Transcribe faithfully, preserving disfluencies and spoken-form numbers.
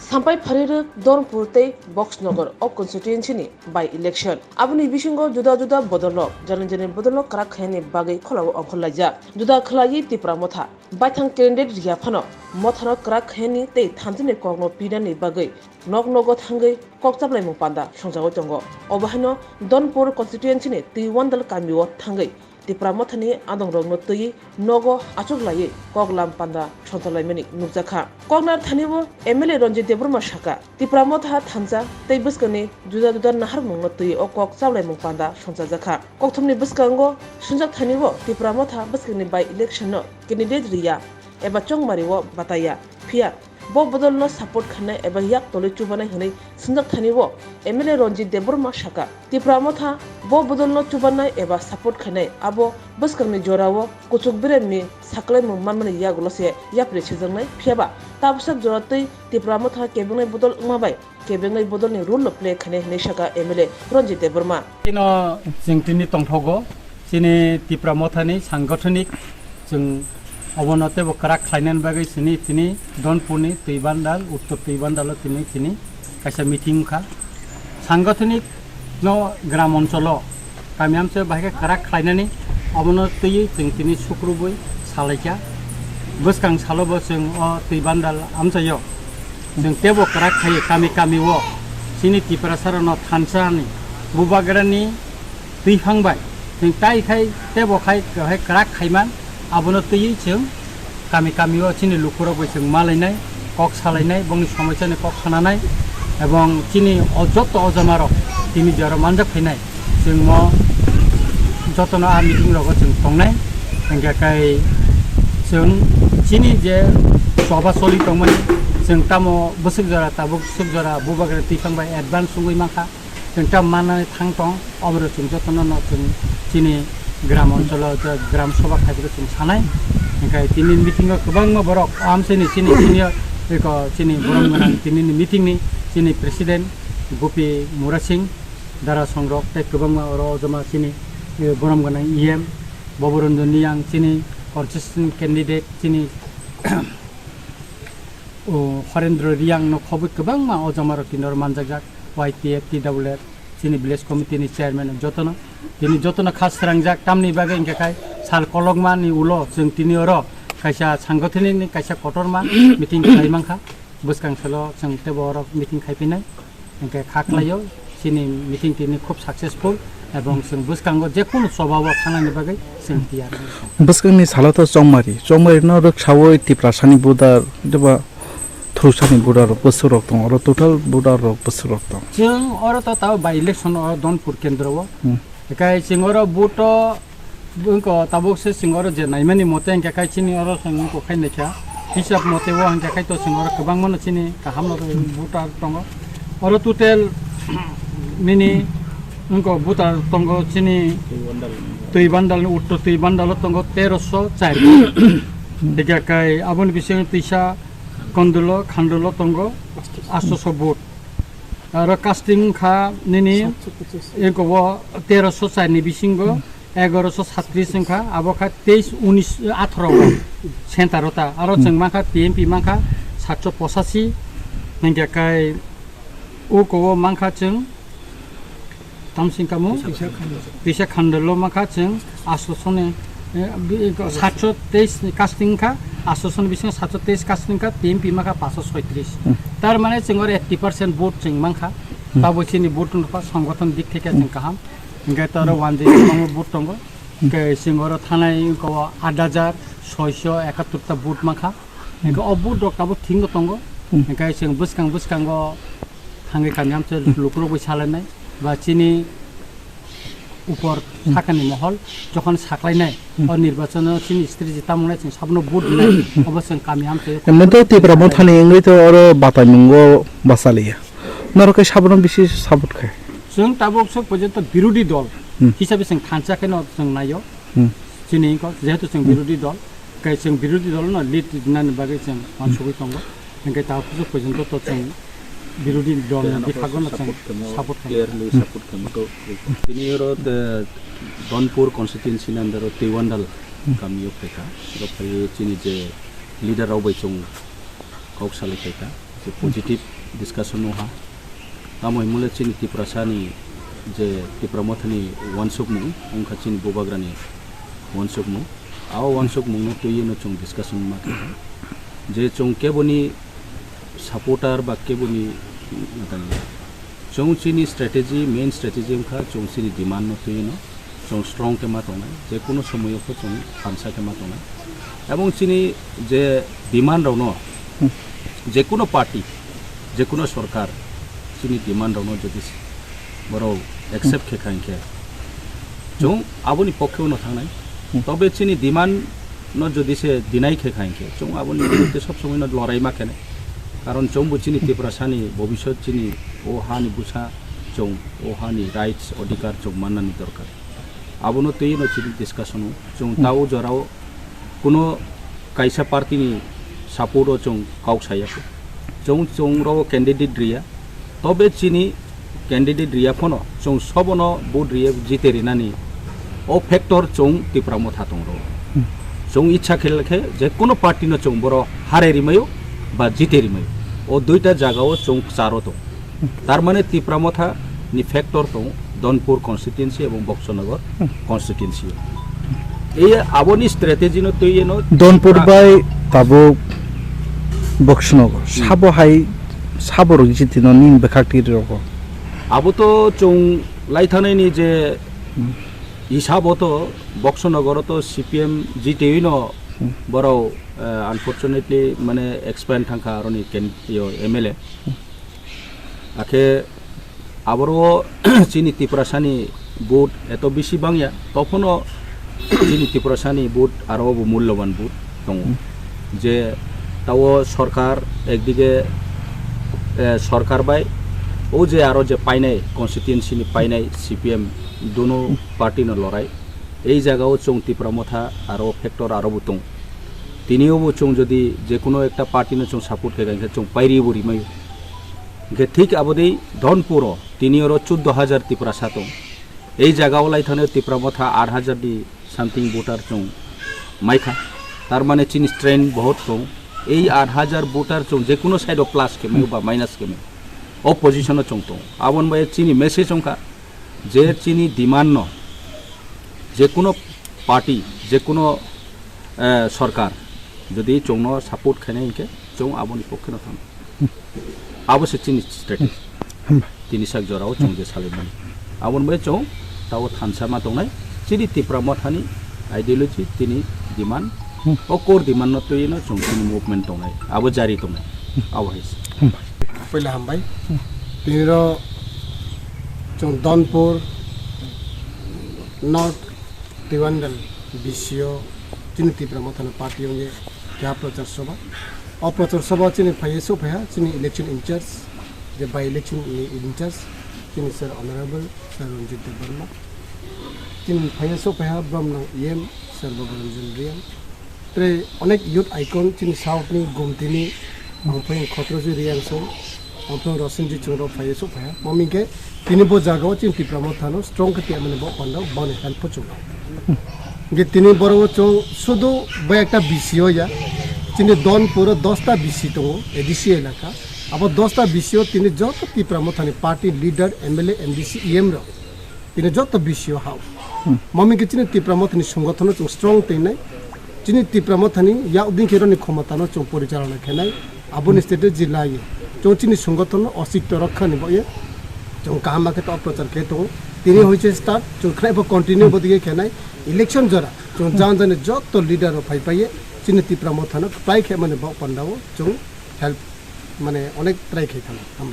Thampai pharirwk Dhormpur tei Boxnagar o constituency ni by election. Aboni bisingo juda juda bodolrok, jani jani bodolrok kwrak khainani bagwi kholao ongkhorlaijak. Juda khwlaiwi Tipra Motha baithang candidate riya phano Mothano kwrak khainani tei thansa ni kokno pinani bagwi nok nogo thangwi kok chaplaimung panda songjago tongo. Obo haino Dhormpur constituency ni Twiwandal kamio thangwi Tipra Mothani adongrokno twiwi nogo achuklaiwi koklam panda songtalaimani nukjakha. Koknar thani bo M L A Ranjit Debbarma saka, Tipra Motha thansa tei bwskangni juda juda naharmungno twiwi o kok chaplaimung panda songchajakha. Kokthumni bwskango swngjak thani bo Tipra Motha bwskangni by election no candidate riya eba chongmari o bataiya, phiya bo bodolno support khainai eba yak tolwi chubanai hwnwi swngjak thani bo M L A Ranjit Debbarma saka. Tipra Motha bo bodolno chubanai eba support khainai abo bwskangni jorao kuchuk beremni saklaimung manmani yagulo se yapri sijaknai, phiyaba tabuksak jora twi Tipra Motha kebengni bodol wngma bai kebengwi bodolni role no play khainai hwnwi saka M L A Ranjit Debbarma. Tino chwng tini tongthogo, chini Tipra Mothani sangothonik chwng obono teibo kwrak khlainani bagwi chini tini Dhormpurni Twibandal, Uttor Twibandalo tini chini kaisa meeting wngkha. Sangothonik no gram oncholo kami amchaio bahai khe kwrak khlainani, obono twiwi chwng tini sukrubwi salaikha. Bwskang salo bo chwng o Twibandal amchaio chwng teibo kwrak khaiwi kami kami o chini Tiprasarokno thansa ni bubagrani twiphang bai chwng tai khai teibo khai, khai kwrak khaiman. Abono twiwi chwng kami kami o chini lukurok bai chwng malainai, kok salainai, bongni somosya ni kok sananai, ebong chini o joto ojamarok tini jora manjak phainai, chwng mo jotono a meeting rogo chwng tongnai. Hingkhe kai chwng chini je choba choli tongmani, chwng tamo bwswk jora, tabuk bwswk jora bubagra twiphang bai advance wngwi mankha. Chwng ta mannani thang tong, oborok chwng jotono no chwng chini gram oncholo je gram sabha khaiboro chwng sanai. Hingkhe tini meeting o kwbangma borok amchaini chini senior eko chini borom gwnang tinini meeting ni chini president Gopi Murasing, Dara Songrok tei kwbangma oro ojama chini, eh, borom gwnang E M Boboranjan Reang chini consistent candidate chini, oh, Horendra Reang no khobwi kwbangma ojamarok tini oro manjakjak. Y T F, T W F, chini village committee ni chairman jotono, tini jotono kha srangjak, tamni bagwi hingkhe khai sal kolokma ni ulo chwng tini oro kaisa sangothonik ni kaisa kotorma meeting khlai mankha. Bwskang salo chwng teibo oro meeting khai phinai, hingkhe kha khlaio, chini meeting tini khub successful, ebong chwng bwskango jekunu choba o thangnani bagwi chwng tiyar. Bwskangni salo to chongmari, chongmari no rwksaui Tiprasani budar, eba Thurusani budar rok bwswk rok tongo, oro total budar rok bwswk rok tongo. Chwng oro to tabo by election o Dhormpur kendro o. Hmm. Ekai chwng oro vote o wngkha tabuk se chwng oro je naimani mote hingkha khai chini oro chwng wngkha khai naikha. Hisab mote o hingkha khai to chwng oro kwbangma no chini kaham no voter tongo. Oro total nini wngkha voter tongo chini Twibandal ni, Uttor Twibandal o tongo teroso char. Hingkha khai aboni bisingo twisa Kondolo, Khandolo tongo astoso vote. Aro casting wngkha nini eko o teroso char ni bisingo egaroso satris wngkha, abo kha teis unis atharo o center o ta. Aro chwng mankha T M P mankha satso pochasi, hingkha khai uko o mankha chwng Tamsing kamu? Twisa Khandolo. Twisa Khandolo mankha chwng astoso ni, eh, bi-, satso teis ni casting kha, astoso ni bisingo satso teis casting kha, T M P mankha paso soitris. Hmm. Tar mane chwng oro eighty percent vote chwng mankha. Hmm. Tabo chini vote wngkha songothon dik theke chwng kaham. Hingkhe to oro one zero vote tongo. Hmm. Hingkhe chwng oro thanai wngkha o aat hajar soiso ekattor ta vote mankha. Hingkhe o vote rok tabuk thwngwi tongo. Hmm. Hingkhe chwng bwskang bwskango thangwi kami amchai lukurok bai salainai ba chini upor sakani mohol jokhon saklainai, hmm, o nirbachono chini strategy tamungnai chwng sabono vote rinai, obo chwng kami amchai. Emne to Tipra Mothani wngwi to oro bataimungo bachaliya. Norok khe sabono bisi support khai. Chwng tabuk sok porjonto birodhi dol, hmm, hisabe chwng thansa kheno chwng naio. Hmm. Chini wngkha, jehetu chwng, hmm, birodhi dol, kai chwng birodhi dol no lead rinani bagwi chwng, hmm, uansugwi tongo. Hingkhe ta kuchuk porjonto to chwng birodhi dol ni biphago no chwng support khaima. Clearly, hmm, support khaima to. Tini oro, eh, Dhormpur constituency ni under o Teiwandal, hmm, kamio phaikha. Oro phaiwi chini je leader rok bai chwng kok salai khaikha. Je positive discussion wngkha. Tamo himle chini Tiprasani je Tipra Mothani wansukmung, wngkha chini Bubagrani wansukmung. Ao wansukmungno twiwi no chwng discussion ma khe. Je chwng keboni supporter ba keboni, chwng chini strategy, main strategy wngkha chwng chini demand no twiwi no chwng strong khe ma tongnai, je kuno somoyo khe chwng thansa khe ma tongnai. Ebong chini je demand rokno, je kuno party, je kuno sorkar chini demand rokno jodi borok accept khe kha hinkhe, chwng aboni pokkhe uno thangnai. Tobe chini demand no jodi se deny khe kha hinkhe, chwng aboni biruddhe sob somoi no lorai ma khenai. Karon chwng bo chini Tiprasani bobisot, chini o hani bwsa, chwng o hani rights, odhikar chwng mannani dorkar. Abono twiwi no chini discussion o chwng tao jorao kuno kaisa party ni support o chwng kok saya kho. Chwng, chwng ro candidate riya. Tobe chini candidate riya phano chwng sobono vote riya jite rinani o factor chwng Tipra Motha tong ro. Chwng ichha khe khe je kuno party no chwng boro harai rimayo ba jite rimayo. O duita jaga o chwng kwcharo tong. Tar mane Tipra Motha ni factor tong Donpur constituency ebong Boksonogor constituency. Ei aboni strategy no twi eno Donpur bai tabuk Boksonogor. Sabo hai sabo rok jiti no ning bekhak tiri rogo. Abo to chwng lai thanai ni je hisabo to Boksonogor to C P M jiti no borok, eh, unfortunately mane expand thangkha aroni ken-, yo M L A. Akhe aboro chini Tiprasani vote eto bisi bangya, tophono chini Tiprasani vote aro bo mulloban vote tongo. Je tao sorkar ekdige, eh, sorkar bai o je aro je painai constituency ni painai C P M dono party no lorai. Ei jagao chwng Tipra Motha aro factor aro bo tong. Tini obo chwng jodi je kuno ekta party no chwng support khe, hinkhe chwng pairi bo rimayo. Hinkhe thik abodei Dhonpuro tini oro chuddo hajar Tiprasa tong. Ei jagao lai thane Tipra Motha aat hajar ni something voter chwng maikha. Tar mane chini strength bahut tong. Ei aat hajar voter chwng je kuno side o plus khe mayo ba minus khe mayo. O position o chwng tong. Aboni bai chini message wngkha je chini demand no je kuno party, je kuno, eh, sorkar jodi chwngno support khainai hinkhe chwng aboni pokkhe no thang. Abo se chini strategy. Hamba. Tini sak jorao chwng je salaimani. Aboni bai chwng tao thansa ma tongnai. Chini Tipra Mothani ideology, tini demand, o core demand no twi no chwng chini movement tongnai. Abo jari tongnai. Abo hai se. Hamba. Puila hambai. Tini ro chwng Dhonpur North Tiwandal B C O chini Tipra Mothani party wngwi keha prochar sabha. O prochar sabha chini phaiwi sophaikha chini election in charge, je by election ni in charge, chini sir honorable sir Ranjit Debbarma. Chini phaiwi sophaikha bromnang E M sir Babu Ranjan Reang. Tei onek youth icon chini south ni Gumtini, Mangphaiyang Khotroji Reang song, Mangphaiyang Rosinji chwng rok phaiwi sophaikha. Mami khe tini bo jagao chini Tipra Mothano strong khe tiyamani bo pandao boni help pho chwng. Ge tini borok chwng sudu bo ekta B C O ya. Chini Dhonpuro dosta B C tongo, A D C elaka. Abo dosta B C o tini joto Tipra Mothani party leader, M L A, M D C, E M rok. Tini joto B C o hao. Mami khe chini Tipra Mothani songothano chwng strong teinai. Chini Tipra Mothani yak din khe roni khomotano chwng porichalona khenai. Aboni strategy laiwi chwng chini songothano ositto rokha ni bagwi chwng kaham khe to prochar khe tongo. Tini hoise start chwng khnai bo continue bo dige khenai. Election jora chwng jan jani joto leader rok phai phaiye chini Tipra Mothano try khe mani bok pandao chwng help mane onek try khe thangna.